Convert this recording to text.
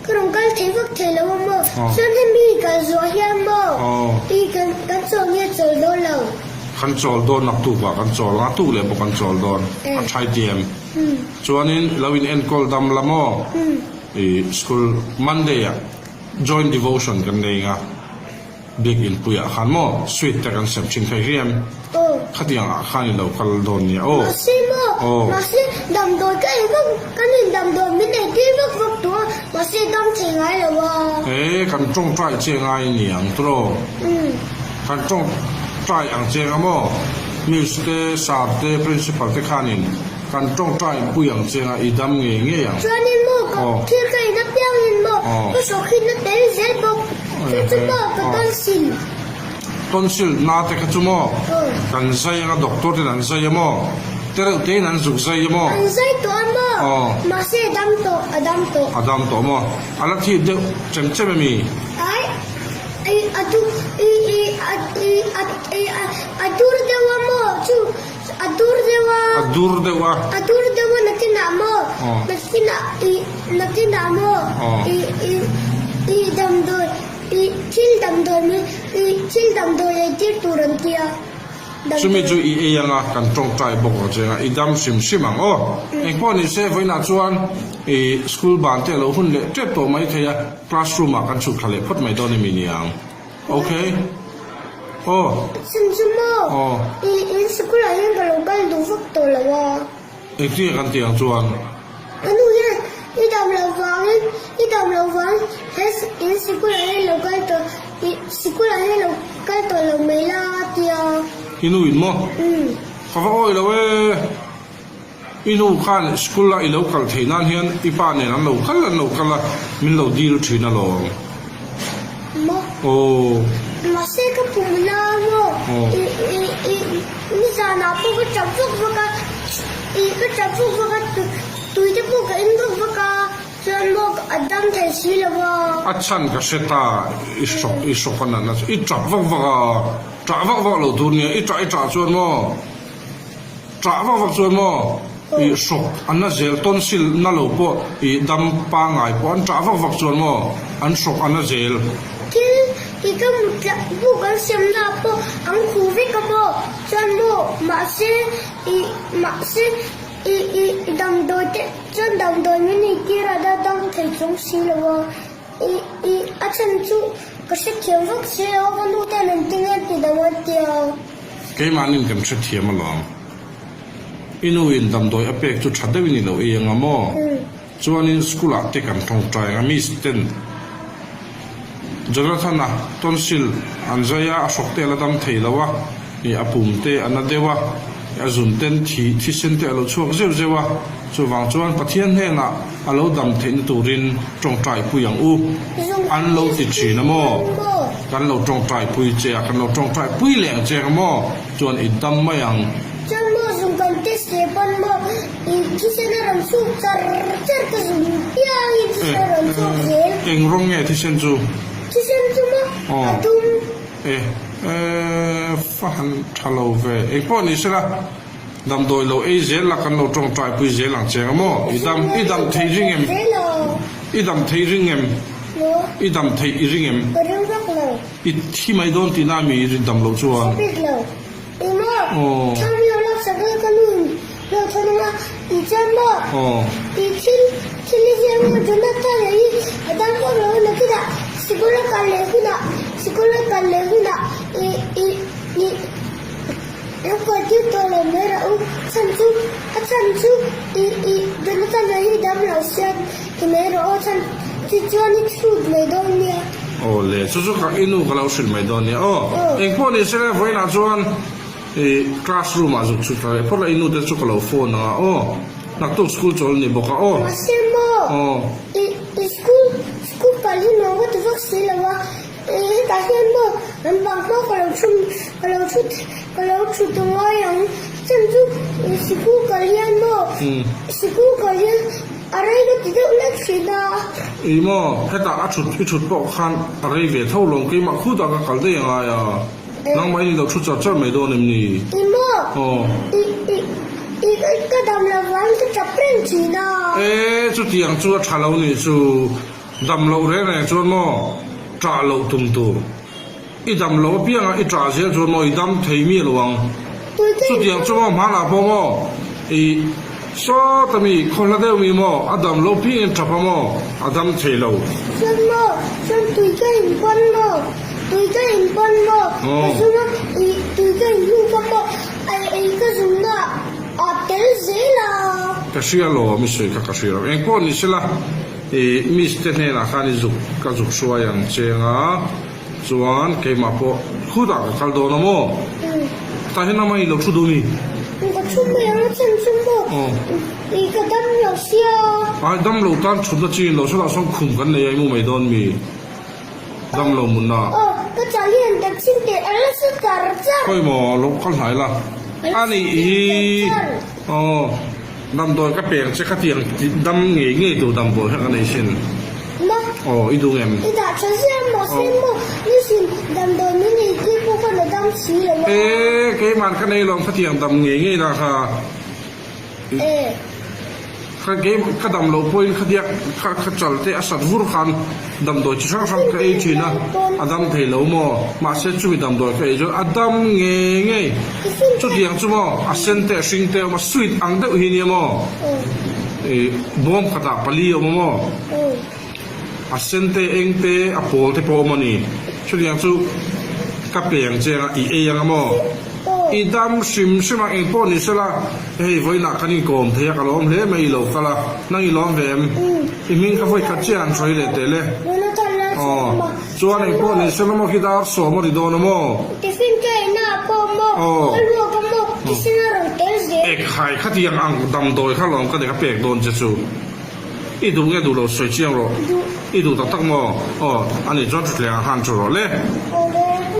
Ka rawn kal thei vak thei lo a maw? Chuan hemi kal zuah hian maw i kan kan chawl nge chawl dawn lo? Kan chawl dawn naktuk ah kan chawl ang a tuk leh pawh kan chawl dawn a thai tiam. Chuanin lo in enkawl dam la maw i school Monday ah joint devotion kan nei ang a. Biakinn puiah khan maw sweet te kan sem thin thei riam. Khatiang ah khan i lo kal dawn nia aw. Mahse maw, mahse damdawi ka ei vak, kan in damdawi min ei tir vak vak tawh a, mahse dam thei ngai lo a. E, kan tawngtai che ngai ni ang tawh. Kan tawngtai ang che nga maw, Miss te, Sir te, Principal te khanin Kan tawngtai pui ang che nga i dam ngei ngei ang. Chuanin maw ka thil ka in apiangin maw ka sawhkhin na tel zel bawk. Chu chu maw ka tonsil. Tonsil na te kha chu maw kan zai anga doctor ten an zai a maw te reuh te in an zuk zai a maw. An zai tawh a maw mahse a dam tawh a dam tawh. A dam tawh maw a la thip deuh chem chem ami? Ai i a du i i a i a i a dur deuh a maw chu. A dur deuh a. A dur deuh a. A dur deuh a nakinah maw? Nakinah i nakinah maw? I i i damdawi i thil damdawi min i thil damdawi ei tir tur an ti a. Chumi chu i ei anga kan tawngtai bawk ang che anga i dam hrim hrim ang aw. Engpawh ni se vawiinah chuan i school ban te a lo hun leh tep tawh mai thei a, classroom ah kan chhuk thla leh phawt mai dawn emi niang. Ok. Aw. Chhan chu maw? Aw. I in sikul ah hian ka lo kal duh vak tawh lo a. Engtin kan tih ang chuan? Ka nu hian i dam loh vangin, i dam loh vang he in sikul ah hian lo kal tawh, i sikul ah hian lo kal tawh lo mai la a ti a. I nu in maw? Umm. Ka va awi lo e. I nu khan school a i lo kal theih nan hian i pa nen an lo kal an lo kal a, min lo dil thin alawm. Maw? Aw. Mahse ka pum na maw? Aw. I i i nizanah pawh ka tap vak vak a, i ka tap vak vak a, tui te pawh ka in vak vak a, chuan maw a dam thei si lo a. A chhan ka hre ta, i hrawk i hrawk a natna chu i tap vak vak a, tah vak vak lo tur nia, i tah i tah chuan maw? Ṭah vak vak chuan maw i hrawk an la zel tonsil na lo pawh i dam pangngai pawh an ṭah vak vak chuan maw an hrawk an la zel. Thil i ka mut tlah buk an siamna ah pawh an khuh vek a maw chuan maw mahse i mahse i i damdawi te chuan damdawi min ei tir a da dam thei chung si lo a i i a chhan chu ka hrethiam vak si lo a ka nu ten an ti nge ti lo an ti a. Keimahnin kan hrethiam alawm. I nu in damdawi a pek chu tha deuhin i lo ei anga maw? Chuanin school ah te kan tawngtai anga miss ten Jonathan-a tonsil an zai a, a hrawk te a la dam thei lo a, ih a pum te a na deuh a, a zun ten thi thisen te a lo chhuak zeuh zeuh a, chuvang chuan Pathian hnenah a lo dam theihna turin tawngtai pui ang u. An lo ti thin a maw? Kan lo tawngtai pui che a, kan lo tawngtai pui leh ang che ang maw? Chuan i dam mai ang. Chuan maw zung kan test leh pawn maw i thisen a rawn chhuk char char ka zung piangin thisen a rawn chhuk zel. Eng rawng nge thisen chu? Thisen chu maw a dum. E, e, fa han tha lo ve. Eng pawh ni sela, damdawi lo ei zel la kan lo tawngtai pui zel ang che ang maw? I dam, i dam thei ring em? I dam thei ring em? I dam theih i ring em? Ka ring vak lo. I thi mai dawn tihna mi i dam loh chuan? Hre bik lo. I maw? Thlam lo lak sak la ka nu in lo thawn anga i chuan maw? I thil thil i ziak maw Jonathan a hi a dam vak lo a nakinah sikul a kal leh hunah sikul a kal leh hunah i i i lo kal tir tawh lo mai rah u chhan chu a chhan chu i i Jonathan a hi dam lo sia ti mai rawh aw chhan chu chuan i chhut mai dawn nia. Aw le, chu chu ka i nu ka lo hrilh mai dawn nia aw. Engpawh ni se vawiinah chuan i classroom ah zuk chhut thla leh phawt la i nu te chu ka lo phone ang a aw. Naktuk school chawl ni bawk a aw. Mahse maw i i school school kal hi nuam ka ti vak si lo a. Hetah hian maw an bang hma ka lo thu ka lo thu ka lo thu ta ngai ang chhan chu sikul kal hian maw sikul kal hian a rei ka ti deuh hlek thin a. Ih maw hetah a thut i thut pawh khan a rei ve tho lawm keimah khutah ka kal daih a ngai a nangmah in i lo thu char char mai dawn em ni? Ih maw i i i ka dam lo vang ka tap reng thin a. E chutiang chu a tha lo nih chu. Dam loh reng reng chuan maw ṭah loh tum tur. I dam loh apiangah i ṭah zel chuan maw i dam thei miah lo ang. Chutiang chu maw hmanah pawh maw i sawta mi khaw hla deuh mi maw a dam loh piangin ṭap a maw a dam thei lo. Chuan maw chuan tui ka in pawn maw tui ka in pawn maw ka zung a i tui ka in hnu kha maw ei ka zungna a tel zel a. Ka hria lo mi sawi kha ka hria lo engpawh ni sela i miss te hnenah khan i zuk ka zuk hruai ang cheng a. Chuan keimah pawh khutah ka kal dawn a maw? Tah hian amah i lo thu duh mi? Ka thu mai ang a chan chu maw? I ka dam lo sia. Ai dam lo tan thutna chi in lo sawtah sawn khum kan nei a i mu mai dawn mi? Dam lo munna. Aw ka chal hi an tak chin teh a la sa char char. Khawi maw lo kal hnai la. A nih hi aw. Damdawi ka pek che khatiang dam ngei ngei tur damdawi kha ka nei sin. Ma. Aw i duh ngem? I dah tha ziah maw se maw nisin damdawi min ei tir pawh khan a dam si lo a. E keiman ka nei lawm khatiang dam ngei ngei la kha. E. Kha kei ka dam loh pawhin khatiang kha kha chal te a sat vur khan damdawi chi hrang hrang ka ei thin a a dam thei lo maw mahse chumi damdawi ka ei chuan a dam ngei ngei. Chutiang chu maw a sen te a hring te a awm a sweet ang deuh hi nia maw ih bawm khatah pali a awm a maw a sen te eng te a pawl te pawh a awm a ni chutiang chu ka peng cheng a i ei ang a maw i dam hrim hrim a eng pawh ni sela hei vawiinah kan inkawm thei a ka lawm hle mai i lo kal a nang i lawm ve em i hming ka vawi khat chiah an sawi leh teh le aw. Chuan eng pawh ni sela maw khi dar sawm a ri dawn a maw? Tiffin ka ei na ah pawh maw ka luak a maw tiffin a rawn tel zel. Ek hai khatiang ang damdawi kha lawm ka nei ka pek dawn che chu. I duh nge duh lo sawi chiang rawh. Duh. I duh tak tak maw? Aw, ani chuan thutthleng ah khan thu rawh le. Aw le.